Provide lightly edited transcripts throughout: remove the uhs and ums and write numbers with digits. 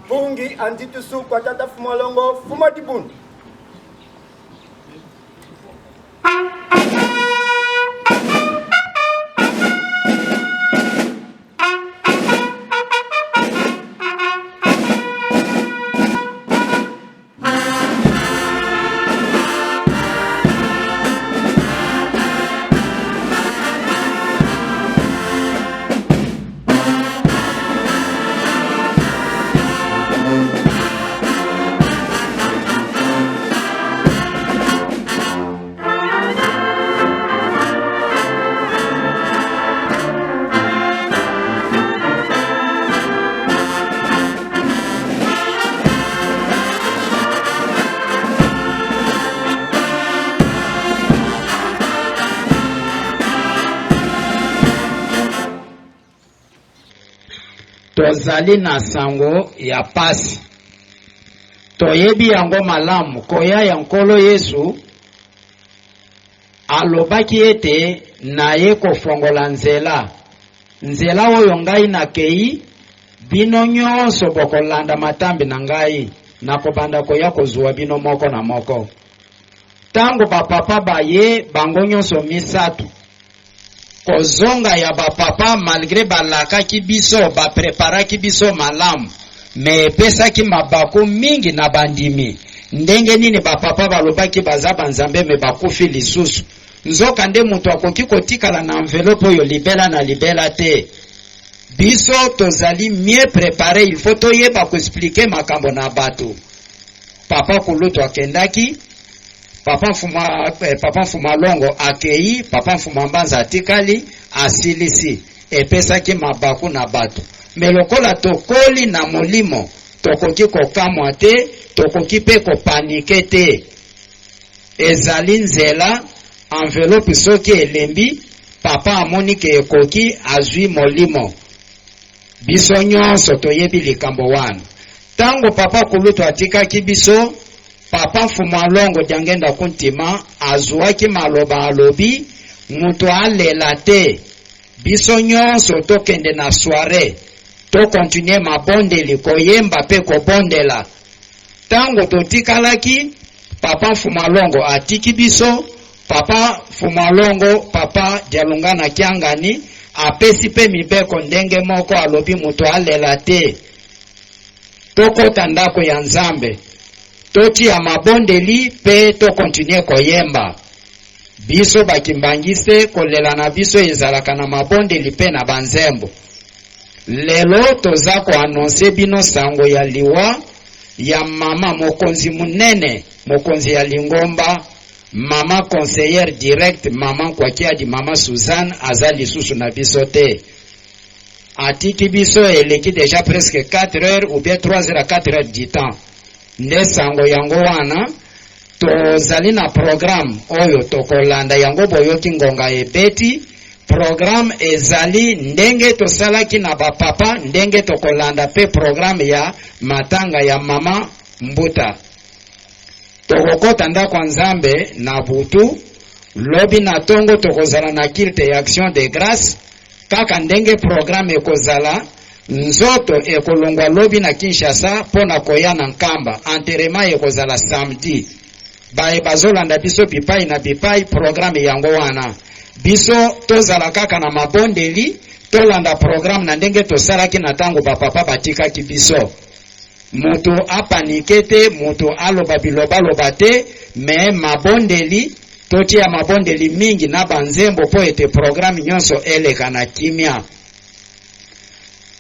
Bungi anditusukwa tata fumalongo fuma dibunu. Tozali na sango ya pasi. Toyebi yango malamu, koya ya Nkolo Yesu, alobaki ete naye kofongola nzela. Nzela oyo ngai nakei, bino nyonso bokolanda matambi na ngai, nakobanda koya kozua bino moko na moko. Tango ba papa baye bango nyonso misatu, kozonga ya ba papa malgre balakaki biso, ba preparaki biso malamu, mais epesaki mabaku mingi na bandimi. Ndenge nini ba papa balobaki baza ba nzambe mais bakufi lisusu? Nzoka nde moto akoki kotikala na enveloppe oyo libela na libela te. Biso tozali mieux prepare, il faut toyeba ko expliquer makambo na bato. Papa kulutu akendaki, papa mfuma, eh, papa mfuma longo akei, papa mfuma mbanza atikali, asilisi. Epesaki mabaku na bato. Me lokola tokoli na molimo, tokoki kokamwa te, tokoki pe kopanike te. Ezali nzela, enveloppe soki elembi, papa amoni ke ekoki, azwi molimo. Biso nyonso toyebi likambo wana. Tango papa kulutu atikaki biso, papa Mfumu Alongo Diangenda Kuntima azuaki maloba alobi, mutu alela te, biso nyonso tokende na soiree, to continuer mabondeli, koyemba pe kobondela. Tango totikalaki, papa Mfumu Alongo atiki biso, papa Mfumu Alongo, papa Dialungana Kiangani apesi pe mibeko ndenge moko, alobi mutu alela te. Tokota ndako ya Nzambe, totia mabondeli pe to continuer koyemba. Biso ba kimbanguiste kolela na biso ezalaka na mabondeli pe na ba nzembo. Lelo toza ko annoncer bino sango ya liwa ya mama mokonzi munene, mokonzi ya lingomba, mama conseillère directe, mama Nkwakiadi, mama Suzanne aza lisusu na biso te. Atiki biso eleki dejà presque 4 heures ou bien 3 heures à 4 heures du temps. Nde sango yango wana tozali na programme oyo tokolanda yango, boyoki ngonga ebeti. Programme ezali ndenge tosalaki na ba papa, ndenge tokolanda pe programme ya matanga ya mama Mbuta. Tokokota ndako ya Nzambe na butu, lobi na tongo tokozala na culte ya action de grace. Kaka ndenge programme ekozala, nzoto ekolongwa lobi na Kinshasa mpo na koya na Nkamba. Enterrement ekozala samedi. Baye bazolanda biso bipai na bipai, programme yango wana. Biso tozala kaka na mabondeli, tolanda programme na ndenge tosalaki na tango ba papa batikaki biso. Mutu a paniquer te, mutu aloba bilobaloba te, mais mabondeli, totia mabondeli mingi na ba nzembo po ete programme nyonso eleka na kimia.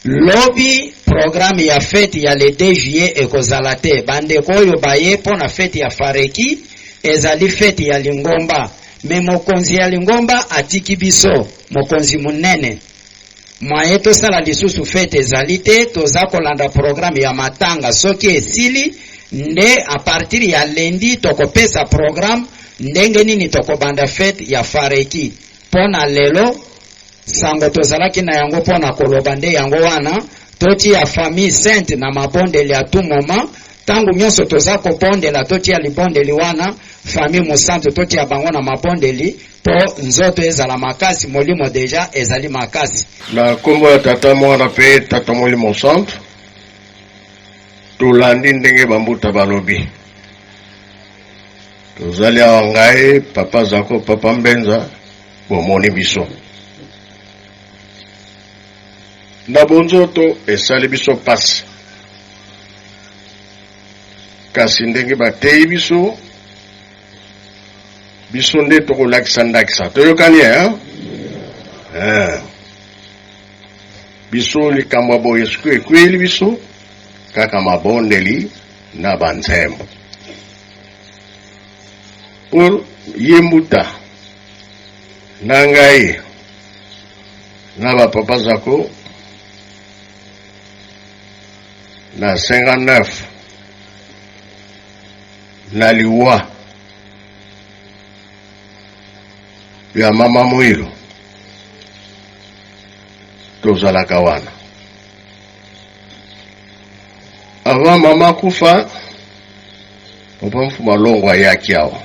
Lobi programme ya fete ya le 2 juillet ekozala te. Bandeko oyo baye mpo na fete ya Fareki, ezali fete ya lingomba, mais mokonzi ya lingomba atiki biso, mokonzi monene. Moyen tosala lisusu fete ezali te, toza kolanda programme ya matanga, soki esili Nde a partir ya lundi tokopesa programme ndenge nini tokobanda fete ya Fareki. Mpo na lelo, sango tozalaki na yango mpo na koloba nde yango wana, totia famille sainte na mabondeli à tout moment. Tango nyonso toza kobondela, totia libondeli wana, famille mosantu totia bango na mabondeli mpo nzoto ezala makasi, molimo deja ezali makasi. Na nkombo ya Tata, Mwana mpe Tata Molimo Santu, tolandi ndenge bambuta balobi. Tozali awa ngai, Papa Zako, Papa Mbenza, bomoni biso. Na bonzoto esali biso pasi. Kasi ndenge bateyi biso, biso nde tokolakisa ndakisa. Toyokani eh? Eh. Biso likambo ya boye soki ekweli biso, kaka mabondeli na banzembo. Po ye mbuta na ngai na ba papa Zako na 59 na liwa ya mama Muilu tozalaka wana. Avant mama akufa, papa Mfuma Longo ayaki awa.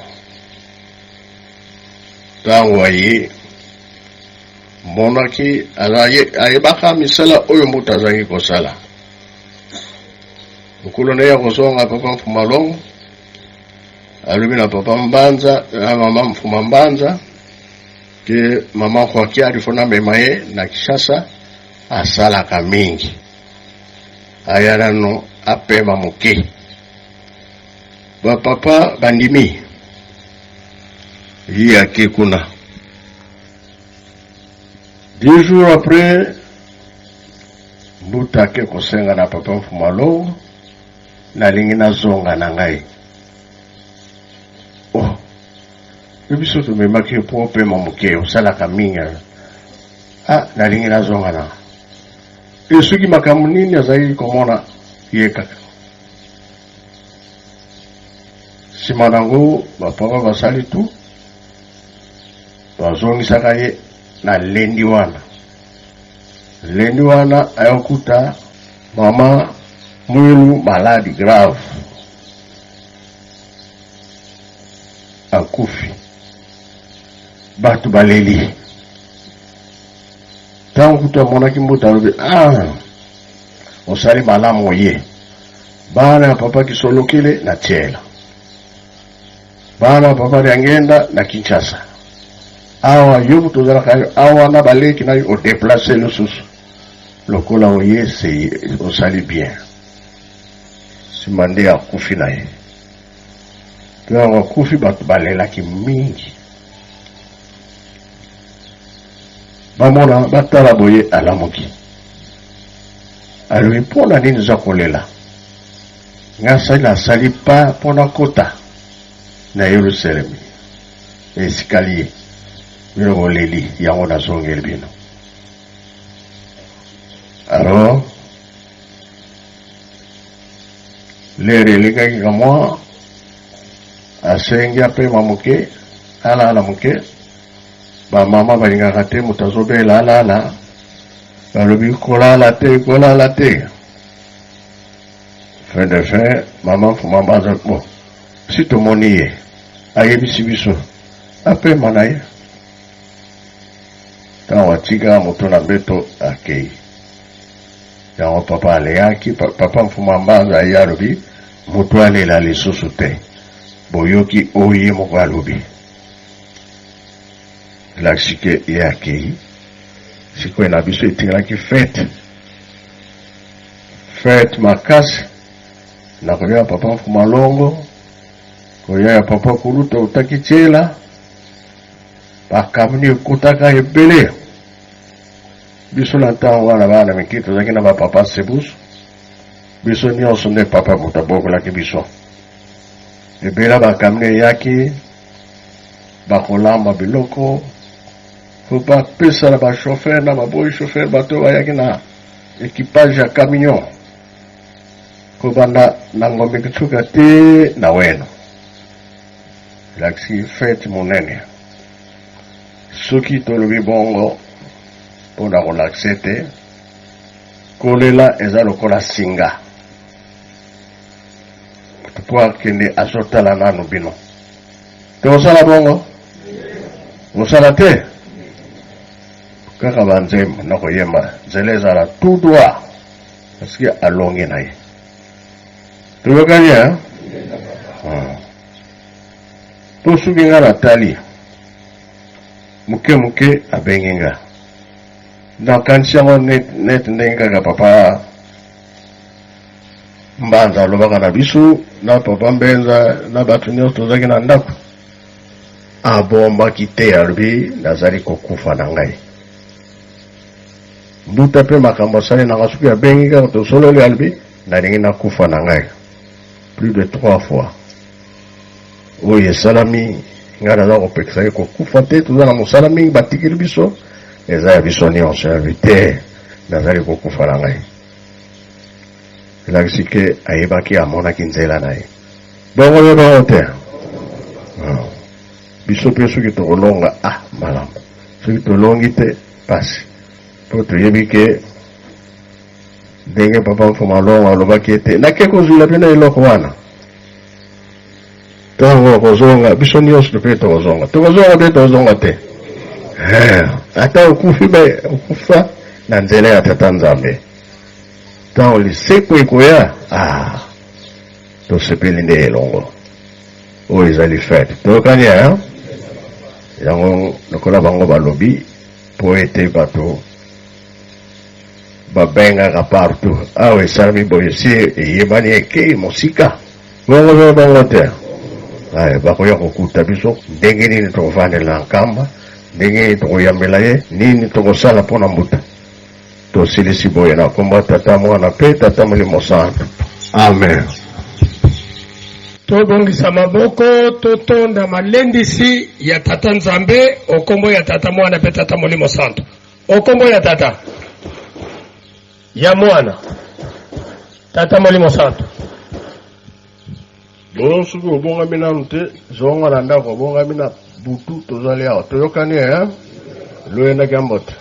Ntango aye, monaki ayebaka misala oyo mbuta azangi kosala. Mokolo na ye ya kozonga, papa Mfuma Longo alobi na papa Mbanza, na mama Mfuma Mbanza, ke mama Joaquim fo namema ye na Kinshasa, asalaka mingi, aya nano apema moke. Ba papa bandimi ye ake kuna. 2 jours après, mbuta ake kosenga na papa Mfuma Longo, nalingi nazonga na ngai. Oh, pe biso tomemaki yo po opema moke, osalaka mingi. Ah, nalingi nazonga na ngai. E soki makambo nini azalaki komona ye kaka. Sima nango ba papa basali tout, bazongisaka ye na lendi wana. Lendi wana ayokuta mama Muilu malade grave, akufi, bato baleli. Ntango kutu amonaki mbuta alobi, ah, osali malamu oye. Bana ya papa Kisolokele na Tiela, bana ya papa Diangenda na Kinshasa. Awa yo moto ozalaka yo awa na baleki na yo odeplace lisusu lokola oye se osali bien. Sima nde akufi na ye. Ntango akufi bato balelaki mingi, bamona batala boye alamuki, alobi mpo na nini oza kolela? Ngai asali nasali pa mpo nakota na Yerusalemi, esikali ye bino boleli yango nazongeli bino. Alors lere elekaki kamwa, asengi apema moke, alala moke. Bamama balingaka te moto azobela alala, balobi kolala te, kolala te. Fin de fin, mama Mfuma Mbanza, bon, si tomoni ye ayebisi biso apema na ye. Ntango atika moto na mbeto akei. Yango papa aleyaki, papa Mfuma Mbanza aye alobi moto alela lisusu te. Boyoki oyo ye moko alobi. Elakisi ke ye akei. Sikoyo na biso etikalaki fete. Fete makasi na koya papa Mfuma Longo, koya ya papa Kulutu autaki Tshela, bakamni ekotaka ebele. Biso na ntango wana bana mike tozalaki na bapapa Sebus, biso nyonso nde papa moto abokolaki biso. Ebele bakamni eyaki bakolamba biloko po bapesa na bachauffeur na baboyi chauffeur, bato bayaki na équipage ya camion. Kobanda na Ngombe Kitsuka te na Weno. Elakisi fete monene. Soki tolobi bongo mpo na kolakisa ete kolela eza lokola singa. Moto mpo akende azotala nanu bino. Tokosala bongo? Kosala te? Kaka ba nzembo na koyemba nzela ezala tout droit parce que alongi na ye. Toyokani hein? Po soki nga natali moke moke abengi nga nakanisi yango net ndenge kaka papa Mbanza alobaka na biso na papa Mbenza na bato nyonso tozalaki na ndako. Abombaki te, alobi nazali kokufa na ngai. Mbuta mpe makambo asali na ngai, soki abengi kaka tosololi, alobi nalingi nakufa na ngai plus de 3 fois. Oyo esalami ngai naza kopekisa ye kokufa te, toza na mosala mingi batikeli biso, eza ya biso nyonso. Alobi te, nazali kokufa na ngai. Elakisi ke ayebaki, amonaki nzela na ye. Bongo yo bongo te. Biso mpe soki tokolonga, ah malamu. Soki tolongi te, pasi. Mpo toyebi ke ndenge papa Mfuma Longo alobaki ete nake kozwila bino eloko wana. Ntango akozonga, biso nyonso mpe tokozonga. Tokozonga mpe tokozonga te. Ata okufi be okufa na nzela ya Tata Nzambe. Ntango lisekwa ekoya, ah, tosepeli nde elongo. Oyo ezali fete. Toyokani hein? Yango lokola bango balobi mpo ete bato babengaka partout awa esalami boye si eyebani ekei mosika bongo mpe bongo te. Aye, bakoya kokuta biso ndenge nini tokofandela na Nkamba, ndenge nini tokoyambela ye, nini tokosala mpo na mbuta. Tosilisi boye na nkombo ya Tata, Mwana mpe Tata Molimo Santu. Amen. Tobongisa maboko, totonda malendisi ya Tata Nzambe o nkombo ya Tata, Mwana mpe Tata Molimo Santu. O nkombo ya Tata, ya Mwana, Tata Molimo Santu. Bon, soki obongami nanu te, zonga na ndako, obongami na butu, tozali awa. Toyokani, hein? Loyendaki ya mbote.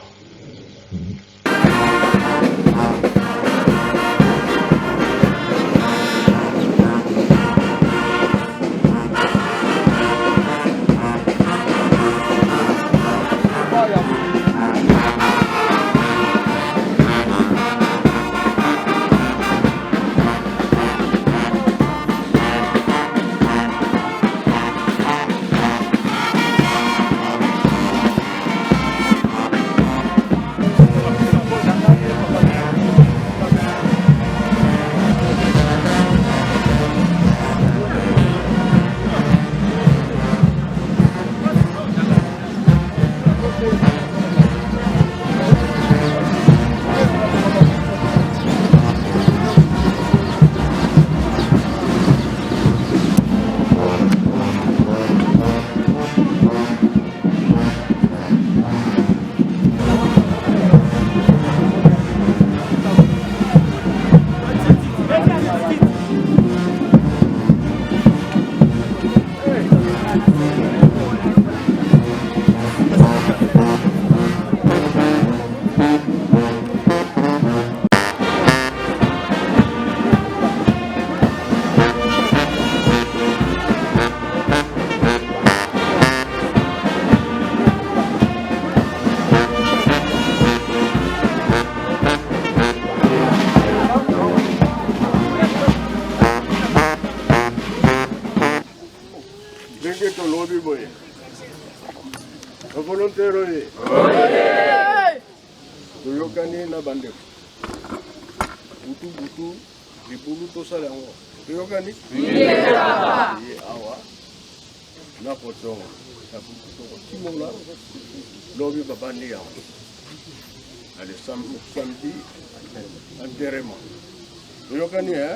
Ndenge tolobi boye, bavolontaire oye, toyokani na bandeko butu butu libulu tosala yango, toyokani ye awa na kotonga na butu tokotimola lobi babandi yango ale samedi enterrement, toyokani eh?